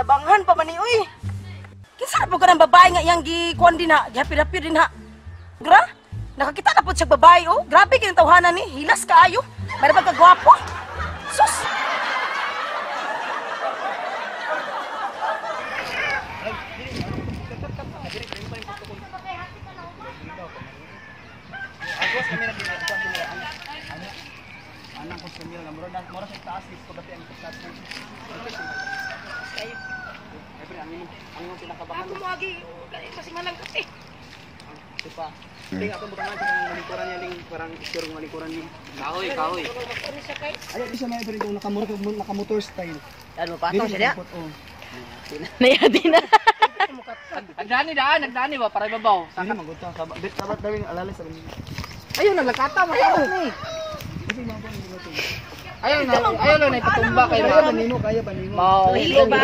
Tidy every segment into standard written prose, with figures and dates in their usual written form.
Nalabanghan pa man ni oy. Kinsa po ka ng babae nga iyang gikuan din ha, gihapir-hapir din ha. Gra? Nakakita na po siya babae oh. Grabe kayong tawhanan ni, hilas kaayo. Mara ba kagwapo? Sus. Ako mo agi kasi malang kasi. Diba? Ling ako butangan sa kanang malikuran niya ling parang sure ng malikuran niya. Kahoy, kahoy. Ay, di siya may pero kung nakamotor style. Ano patong siya niya? Nayadi na. Nagdani daan, nagdani ba para ibabaw. Saka maguta sabat sabat daw yung alalay sa inyo. Ayun naglakata mo ni. Ayaw na, ayaw na ipatumba kay Kaya ba nimo, kaya ba nimo? Mao. Dili ba?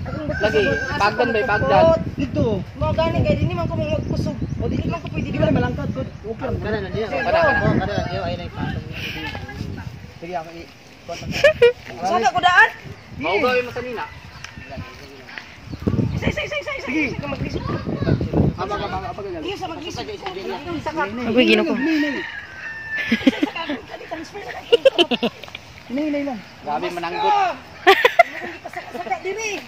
Lagi, pagdan ba pagdan. Dito. Mo gani kay dinhi man ko mong magkusog. O dili man ko pwede Di ba malangkad ko? Okay lang. Kana na diya. Kana kana. Sige ako i. Saka ko daan. Mao gawin mo sanina. Isa isa isa isa isa. Sige. Isa maglisod. Aba ka ba aba ka. Iyo sa maglisod. Isa ka. Uy, ginoo ko. Isa isa ka. Dali transfer na ka. Hinay lang. Grabe mananggot. Saka diri.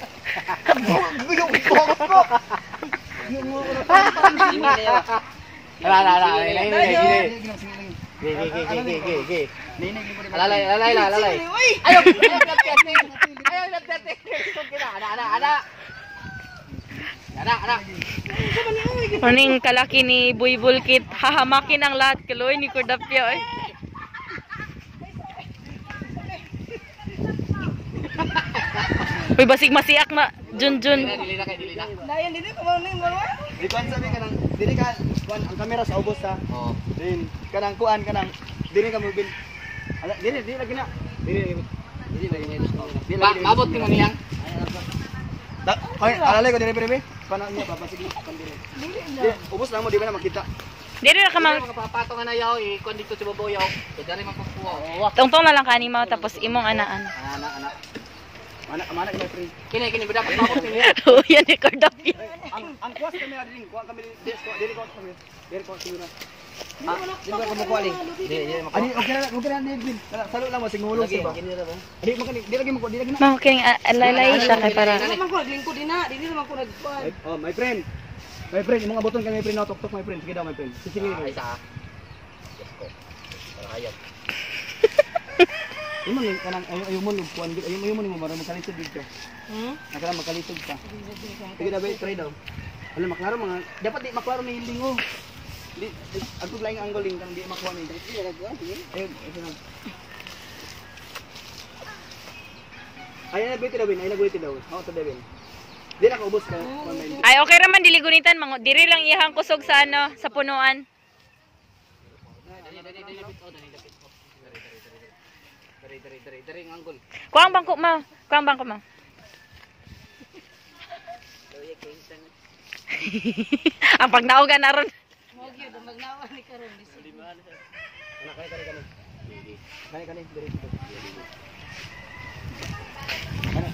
Ala ala ala, hinay hinay hinay. Ge ge ge ge ge ge. Alalay alalay alalay. Uy. Ayaw, ayaw lapyate. Ayaw lapyate. Ana ana ana. Ana ana. Maning kalaki ni Boy Bulkit, hahamakin ang lahat kaloy ni Cordapia oy. Uy, basig masiak na Junjun. Dili na kay dili na. Dayon dili ko mo ning mo. Di kuan sabi kanang dili ka kuan ang kamera sa ubos ha. Oh. Din kanang kuan kanang dili ka mobil. Ala dili dili lagi na. Dili dili lagi na. Dili lagi. Mabot ni mo niyang. Ay, alalay ko dili pre. Paano niya babasig kan dili. Dili ubos lang mo di ba na makita. Dili ra ka mag Makapapatong na yaw, ikuan dito sa babaw yaw. Kaya dali man pagkuha. tungtong na lang kanimo tapos imong anaan. Ana ana. Mana mana kay pre. Kini kini dapat mabot ni. Oh, yan ni Cordapia. Ang kuwas kamera dili kuan kami dili dili kuan kami. Dili kuan kamera. Dili ka kumukuha ling. Dili dili Ani okay na dili. Salo lang mo singulog sa ba. Di mo kani di lagi mo di lagi na. Mao kining alalay siya kay para. Dili man ko naglingkod dinha, dili man ko nagkuan. Oh, my friend. My friend, imong abuton kami my friend, no, tok my friend. Sige daw my friend. Sige sige. Ay sa. Diyos ko. Hayop. Imo ni kanang ayo mo nung kuan ayo mo nimo mara makalisod dito. Nakala makalisod ka. Sige daw, try daw. Wala maklaro mga dapat di maklaro ni hiling oh. Di agud laing angle ling kang di makuha ni. Ayun, ito lang. Ay na guiti daw, ay na guiti daw. Ako sa devil. Di na kaubos ka. Ay okay ra man dili gunitan mga diri lang iyang kusog sa ano sa punuan. Dali dali dali lapit oh, dali lapit oh. Dali dali dali. Dali dali dali dali ang angle. Kuang bangko mo. Kuang bangko mo. Ang pagnaugan na ron. Mo gyud ang magnawa ni karon. Ana kani kani kani. Kani kani diri dito. Ana.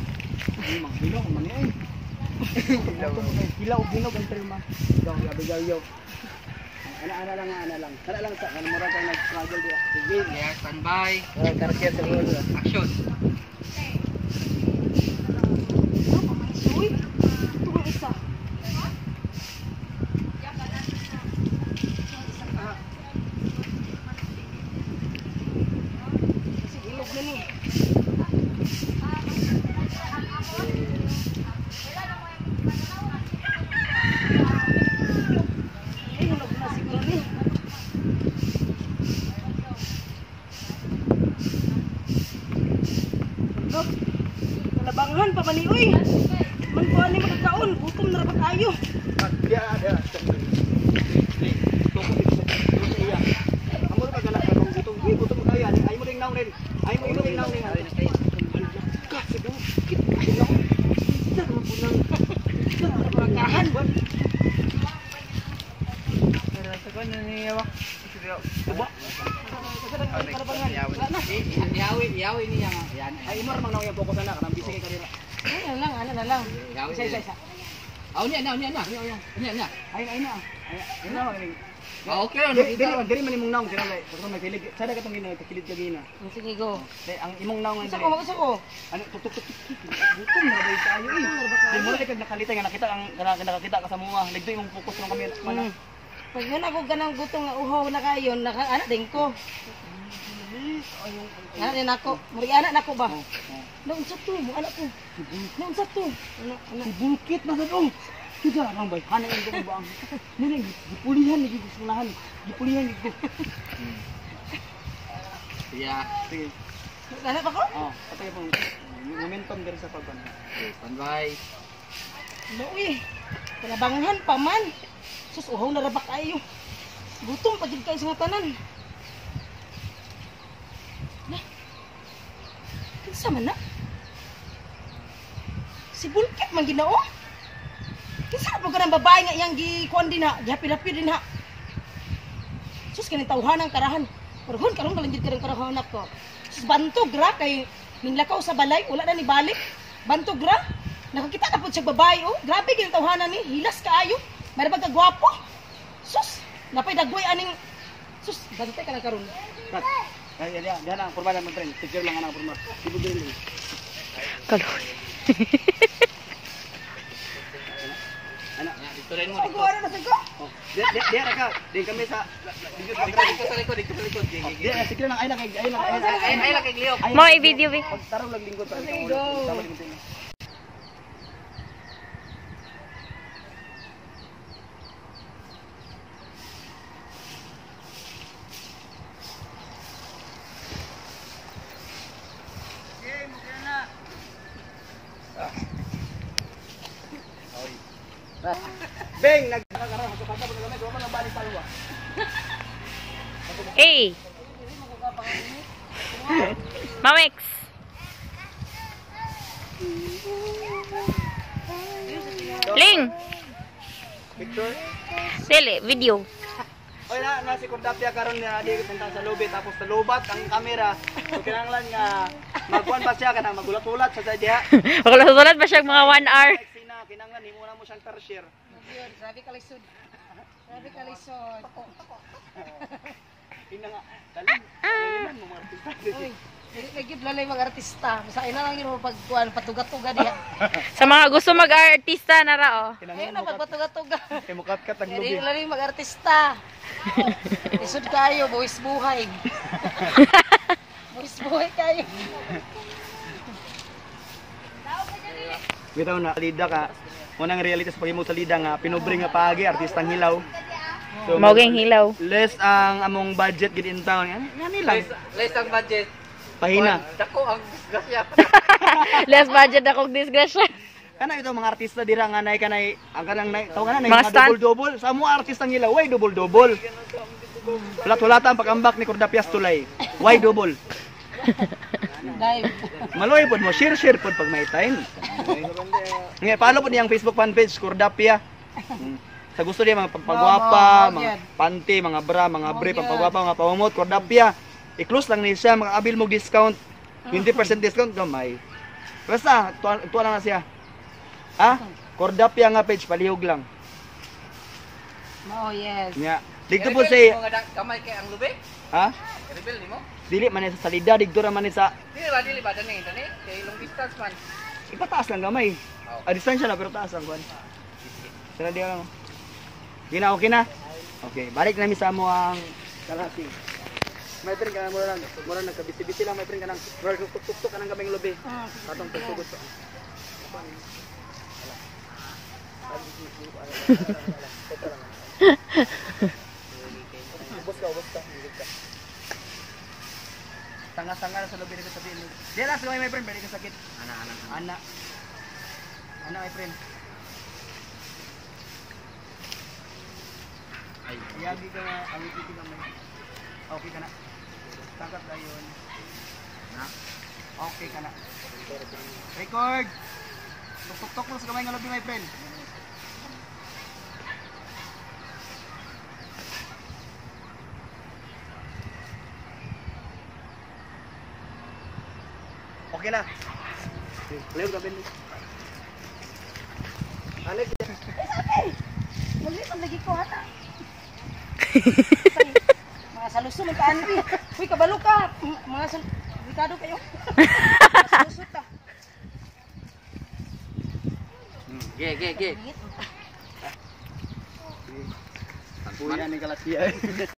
Di mang bilog man ni ay. Hilaw bilog ang trima. Daw abigaw yo. Ana ana lang ana lang. Kana lang sa kana mura kang nag-struggle dira. Sige, yeah, standby. Action. Uy. Itong isa. Sige, ilog na ni. Ay, hulog na siguro ni. Look, nalabanghan pa man ni, uy. Man kuha ni magkaon, gutom na ra ba kayo? Dia dia. Tuko dito sa iya. Amo ra ka na kung gutom. Uy, gutom kayo. Ay mo ring naong rin. Ay mo ring naong rin. Ka sige. Kit. Sa mo punang. Pagkahan. Iyawi, iyawi niya nga. Yan. Ay mo ra mang naong yung focus ana kanang busy kay kanila. Ay, lang, ana na lang. Isa isa isa. Ah, unya na, unya na. Unya na. Ay ay na. Ay na magaling. Ah, okay ra. Dili dili man imong naong kira kay katong nagkilig. Sada katong gina kakilid ka gina. Sige go. Dai ang imong naong Isa ko, isa ko. Ano tuk tuk tuk tuk. Gutom na ba tayo eh. Di mo na kag nakalitay nga nakita ang nakakita ka sa mua. Ligto imong focus ng kami mana. Pag yun ako ganang gutom nga uhaw na kayo, naka anak din ko. Anak din ako. Murag anak nako ba? Naunsa to mo anak ko. Naunsa to. Anak anak. Si Bulkit na sa dong. Tiga lang bay. Hanay ang dong ba ang. Nini gipulihan ni gisunahan. Gipulihan gid ko. Yeah. Sige. Anak ba ko? Oh, patay pong momentum diri sa pagban. Standby. No eh. Kalabangan pa man. Sus uhaw na ra ba kayo. Gutom pa gid kayo sa mga tanan. Na. Kinsa man na? Si Bulkit man ginoo. Kinsa po kanang babae nga iyang gikuan din ha, gihapil-hapil din ha. Sus kaning tawhanang karahan. Parhon karon kalang gid karang karahan nako. Sus bantog ra kay minglakaw sa balay, wala na ni balik. Bantog ra. Nakakita na pud siya babae oh. Grabe kay tawhanan ni, hilas kaayo. Mara ba kagwapo? Sus, napay dagway aning sus, bantay ka na karon. Cut. Ay, ay, ay, ang forma lang, my friend. Picture lang ang forma. Ibig din. Kaloy. Ana, Dito rin mo Ay, dito. ano na sa ko? Oh, di di di ra ka. Di kami sa dito sa Dito sa likod, dito sa likod. Di na sige lang ay na kay ay na. Ay ay lang kay Leo. Mo i-video be. Pagtarong lang lingkod para Sige, ikaw. go. Tama lingkod. Beng, nagkakaroon sa pagka pagka gamay, man ang balik palwa. Hey. Mamex. Ling. Picture. Dili, video. Oy na, na si Cordapia karon na di punta sa lobby tapos nalubat ang kamera. So kinahanglan nga magkuan pa siya kanang magulat-ulat sa diha. Magulat-ulat pa siya mga 1 hour. Sina kinahanglan himo na mo siyang tarsier. Grabe ka lisod. Grabe ka lisod. Ina nga, dalim. Daliman mo mga artista. Uy, dili na gyud lalay mga artista. Basta ina lang yun pagkuan patuga-tuga diha. Sa mga gusto mag-artista na ra oh. Ayun na pagpatuga-tuga. Kay mukat-kat ang Dili lubi. lalay mag artista. Lisod kayo, buwis buhay. Buwis buhay kayo. Bitaw na lida ka. Unang reality sa paghimo sa lida nga pinubre nga paagi artistang hilaw. So, Mao ging hilaw. Less ang among budget gid in town. Ngani lang. Less ang budget. Pahina. Dako ang disgrasya. Less budget akong disgrasya. Kana ito mga artista dira nga nay kanay ang kanang nay taw kana nay Mga stunt. double-double. Sa mo artista nila way double-double. Hulat-hulata ang pag-ambak ni Cordapias tulay. Why double? Dive. Maloy pod mo share share pod pag may time. Nga follow pod niyang Facebook fan page Cordapia. Sa gusto niya mga pagpagwapa, mga panty, mga bra, mga brief, pagpagwapa, mga pamumot, Cordapia. I-close lang ni siya, makaabil mo discount. 20% discount gamay. Basta tuwa lang na siya. Ah, Cordapia nga page palihog lang. Oh, yes. Nya. Dito po si Gamay kay ang lubi. ha? Rebel nimo. Dili man ni sa salida, didto ra man ni sa Dili ba dani dani kay long distance man. ipataas lang gamay. A distansya na pero taas lang kuan. Sira di lang. Gina okay na. Okay, balik na mi sa mo ang kalahati. May friend ka mura lang, mura nagkabisi-bisi lang may friend ka nang mura tuk-tuk ka nang kaming lubi. Katong pagsugot pa. Ubos ka, ubos ka. Tanga-tanga na sa lubi na sabihin. Di lang sa my friend, pwede ka sakit. Ana ana. Ana. Ana, my friend. Ay. Iyagi ka nga, ang iti ka may. Okay ka na. Tangkap dayon. Na. Okay ka na. Record! Tuk-tuk-tuk mo sa kamay nga lubi, my friend. Okay na. Leo, gabi. Sabi. Maglipad lagi ko hata. Mga saluso man kaan bi. Uy, kabalo ka. Mga sal delikado kayo. Mga saluso ta. Ge, ge, ge. Kuya ni kalakian.